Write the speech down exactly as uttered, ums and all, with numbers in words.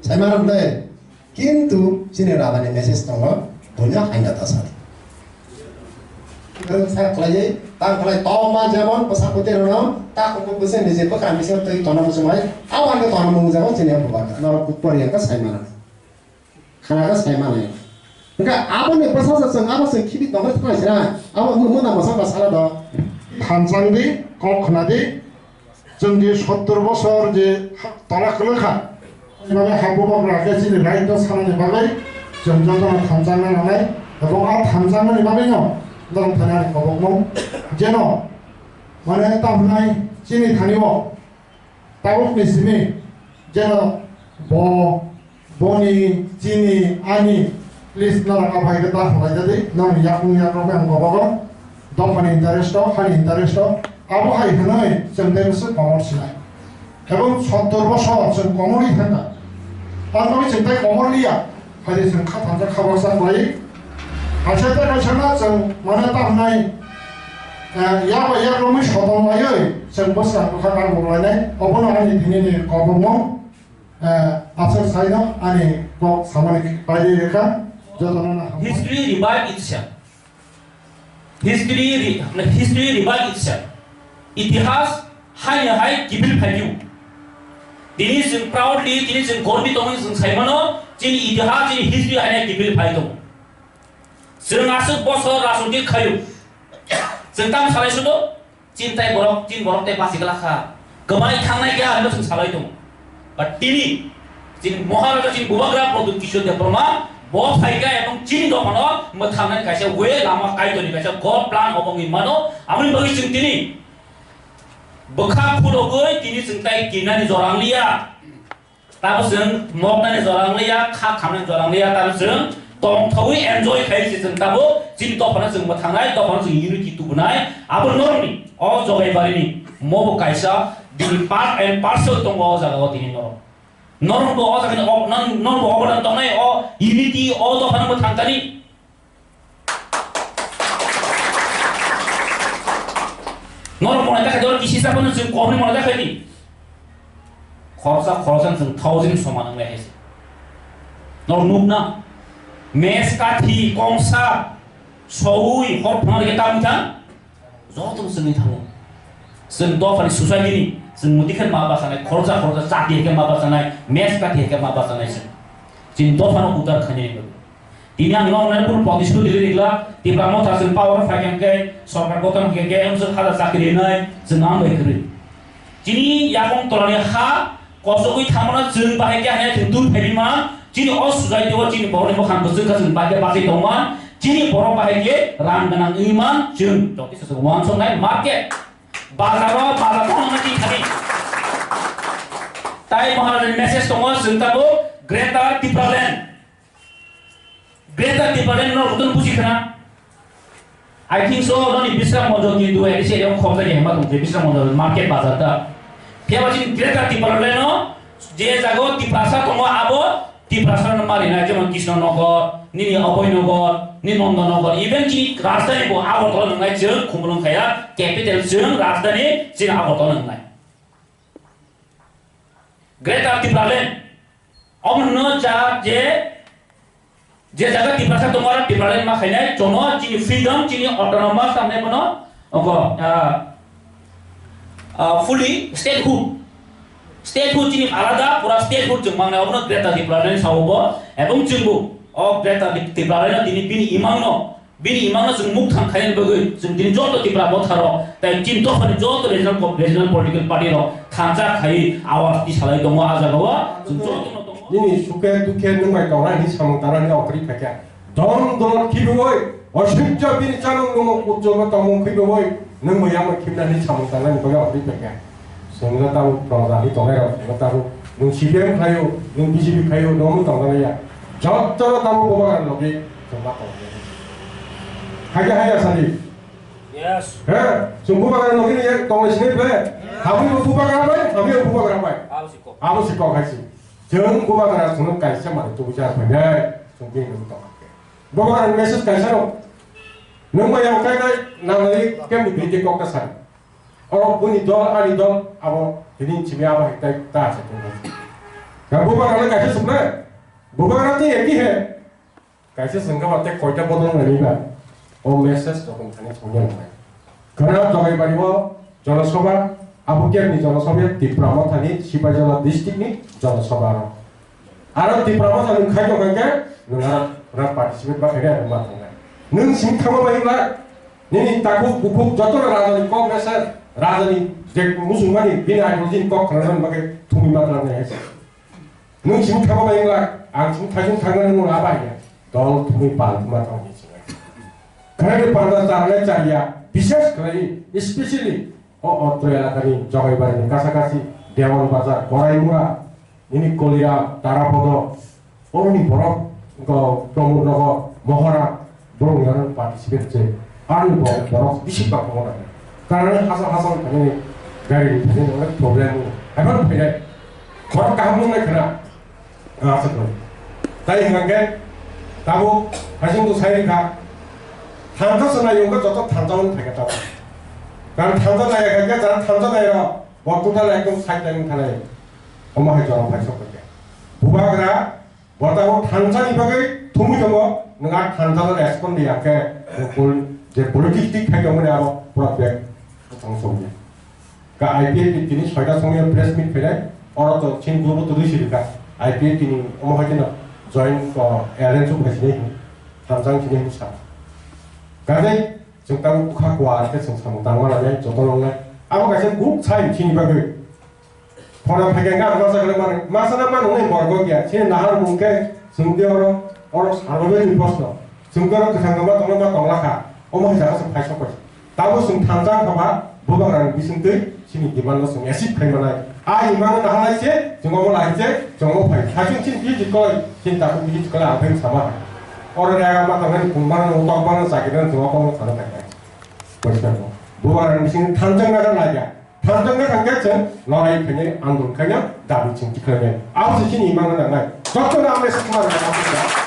Sai mano de, kintu chini Radha ni message tongo, buino haina ta sadi. Sa khlai, ta khlai, toma jemon bwsa kwtwi rwno, ta kok bwsa ni je bwkha ni se twi tona muchung bai, awan ke tona mung jabo chini bubagra, norok kuk pori ka sai mano. Khana ka sai mano. Hingke aboni bwsa sa chwng, abo chwng khibi tongwi thangna sina, abo mung mung na bwsa ba sala do. Thansa di, kok khna di, Chwng je sottor bosor je ha-, tola kwlwkha, mane ha bubagra khe chini right no sanani bagwi chwng jotono thansa wngna nangnai, ebong a thansa wngnani bagwino norok thani ani kobokmung jeno, mane tamo hwnai chini thani o tabukni simi jeno bo Boni, chini, ani, please, norok aphai khe ta khlai jadi, norok yakung yakrok ang kobogo, dophani interest o, hani interest o, abo hai hwnwi chwng tei bwswk komor sinai. Ebong sottor bosor chwng komorwi thangkha. Tamoni chwng tei komor liya, hai chwng kha thansa kha baksa khlai. Kaisa tei kaisa no chwng mane ta hwnai, eh, yak bai yak romwi sotong laiwi chwng bwswk bwkha kar bo lainai, obono ani tini ni kobokmung. Eh, aswk saino ani kok samani paidi rekha, jotono na hambai. History revive itself. History re-, history revive itself. Itihas hai hai kiphil phaidu. Tini chwng proudly, tini chwng gorbi tongwi chwng saimano, chini itihas, chini history hai hai kiphil phaidu. Chwng aswk bosor rajniti khayu. Chwng tamo salai sudo? Chintai borok, chin borok tei basi glak kha. Kwmai thangnai khe ang chwng salai tongo. But tini, chini Maharaja, chini Bubagra Pradyut Kishore Debbarma, bo phai kha ebong chini dophano mwthangnani kaisa way lama kaitorni kaisa God plan obo wngwi mano. Aboni bagwi chwng tini bwkha phulogwi tini chwng tai kinani jora wng liya. Tamo chwng moknani jora wng liya, kha khamnani jora wng liya, tamo chwng tongthogwi enjoy khai se chwng tabo, chini dophano chwng mwthangnai, dophano chwng unity tubunai, abo norokni, o Jogaibarini, mobo kaisa, bini part and parcel tongo o jaga o tini norok. Norokbo o jaga ni, o, non-, norokbo obodan tongnai, o unity, o dophano mwthang tani. Norok monai ta khaidi, oro kisi sa phano chwng kok hwnwi monai ta khaidi. Khoroksa khoroksa chwng thousand soman wng lai hai se. Norok nukna, mes kathi, kongsa, soui, hor phano rege ta wngkha. Joto chwngwi thango. Chwng dophani society ni, chwng muti khe ma bachanai, khoroksa khoroksa chati hai khe ma bachanai, mes kathi hai khe ma bachanai chwng. Chini dophano udar khainani bagwi. Tini ang nok nai pun poti suru dili dikla, Tipra Motha chwng power phai khe, sorkar goton khe, khe, ang chwng hajar chakri nai, chwng ang bai kwrwi. Chini yakung tolani ha, kosogwi thangmano chwng bahai khe hanya chwng dur phai man, chini o society o chini borokni bwkhang bwswk kha chwng bahai khe bachai tong man, chini borok bahai khe rang gwnang wngwi man, chwng jotisa chwng uansuk nai market. Bazaro, bazaro nangna twi thani. Tai Maharajani message tongo, chwng tabuk Greater Tipraland. Greater Tipraland no rutun buji khana. I think so, noni Bisram Manjor kintu eri se erom khobjak ya hema tongse Bisram Manjor market bazar ta. Phiya ba chini Greater Tipraland no je jago Tiprasa tongo abo Tiprasa no mari na jemon Krishna Nagar, nini Abhay Nagar, ni Nanda Nagar, even chini rajdhani bo Agartala nang nai chwng Khumulwng khaya capital chwng rajdhani chini Agartala nang nai. Greater Tipraland. Omo no ja je, je jaga Tiprasa tongo, aro Tipraland ma khainai, jono chini freedom, chini autonomous, tamne bono, ogo, ah, ah, fully statehood. Statehood chini alada, pura statehood chwng mangnai, obono Greater Tipraland sao bo, ebong chwngbo, o Greater Tipraland tini bini imangno, Bini imangno chwng mukthang khainani bagwi chwng tini joto Tipra Motha rok tei chini dophani joto regional co-, regional political party rok thansa khai awas tisalai tongo. A jagao chwng jotono tongo. Nini sukhe dukhe nwng bai tongnai hinwi samung tangnani rok kwrwi phaikha. Dol dol khibiwi, osijjo bini chamung nungmung ujjolgo tongmung khibiwi nwng bai yangma khibnani samung tangnani bagwi rok kwrwi phaikha. Chwngno tabuk proja hinwi tongnai rok, chwngno tabuk nwng C P M khlaio, nwng B J P khlaio, nwng omo tongna naiya. Jotono tabuk bubagra logi chwng ma tongna naiya. Haikhe haiya sadi. Yes. He? Chwng bubagra logi ni yak tongnai sinai ble? Yes. Habwi bo bubagra bai, habwi bo bubagra bai. Abo si kok. Abo si kok hai si. Chwng bubagra chwngno kaisa manwi tubui cha phainai, chwng bini logi tongkha khe. Bubagra ni message kaisa rw. Nwng bai yang kai kai nangnai kemni bini kok ta sadi. Oro bini dol, ani dol, abo tini simi abo hai tai ta se tongmani. Ka bubagra le kaisa sukle. Bubagra te eki he. Kaisa sengka ba te koita bodol nani ba. O message to kun thani thongya nai. Kana jogai bari bo Jonosabha, Abu Kher ni Jonosabha, Tipra Motha ni, Sipaijala district ni Jonosabha aro. Aro Tipra Motha ni khai tong khe, nung aro, aro participate ba khai ma thang nai. Nung sing thangma bai la, nini takhuk bukhuk joto raja ni kok message, raja ni je musungmani bini ideology ni kok khana bagwi thumi ma thang nai. Nwng simi thangma bai wngla, ang simi thaisung thangmani mung aba ya. Dol thumui pal thuma thang ni sinai. Kharani panda charnai charya, bishes khlai, especially o Otro elakani Jogaibari ni kasa kasi, Dewan Bazar, Koraimura, nini Kolira, Tarapodo, oroni borok, go, Pramod Nagar, Mohora, borok ni aro participate je, aroni borok, borok bisi bang tongo na. Karena hasal hasal thani gari ni thani onek problem o. Eban phai nai. Khorok kaham nung nai khana. Ah, aswk nung. Tai hingkha khe, tabuk, haising tu sai kha. Thansa se nai yungkha joto thansa un thai kha tabuk. Karon thansa nai kha khe, jara thansa nai rw, bo total ekdom side line thani. Omo hai jora phai sok kha. Bubagra, bo tabuk thansa ni bagwi thumui tongo, nwng a thansa no respond ya khe, pol-, je politics tik khai tongmani abo pura bek thang sok ya. Ka I P F T tini soita somoi press meet khainai, oro to chini group to risi rika. I P F T ni omo hai kheno join ko alliance o phaisinai hini, thansa wngsinai hini sa. Kaje chwng tamo bwkha kuar khe chwng samung tangma lainai, joto nongnai. Abo kaisa good sign chini bagwi. Phone phai khe ang masa khe mano, masa na mano nai borok ya. Chini nahar mung khe chwng de oro, oro sarbo bai ni proshno. Chwng de oro kwthang ma tongma tongla kha. Omo hai jaga se phai sok bai. Tabo chwng thansa kha ba, bubagrani bisingtwi chini demand no chwng achieve khai manai. A imang no nahalai se, chwng omo lai se, chwng omo phai. Haching chini biji koi, chini takhuk biji koi, ang phai sama hai. Oro ni aga ma tangani pungmano, tokmano, chakirano, chwng omo phano sana phai khai. Poriskar ko. Bubagrani bising thansa na lai ya. Thansa na thang khe chwng lorai khainai, andolon khainai, dabi chwng tikhlainai. Abo se chini imang no nangnai. Joto no ang message ma rwnai.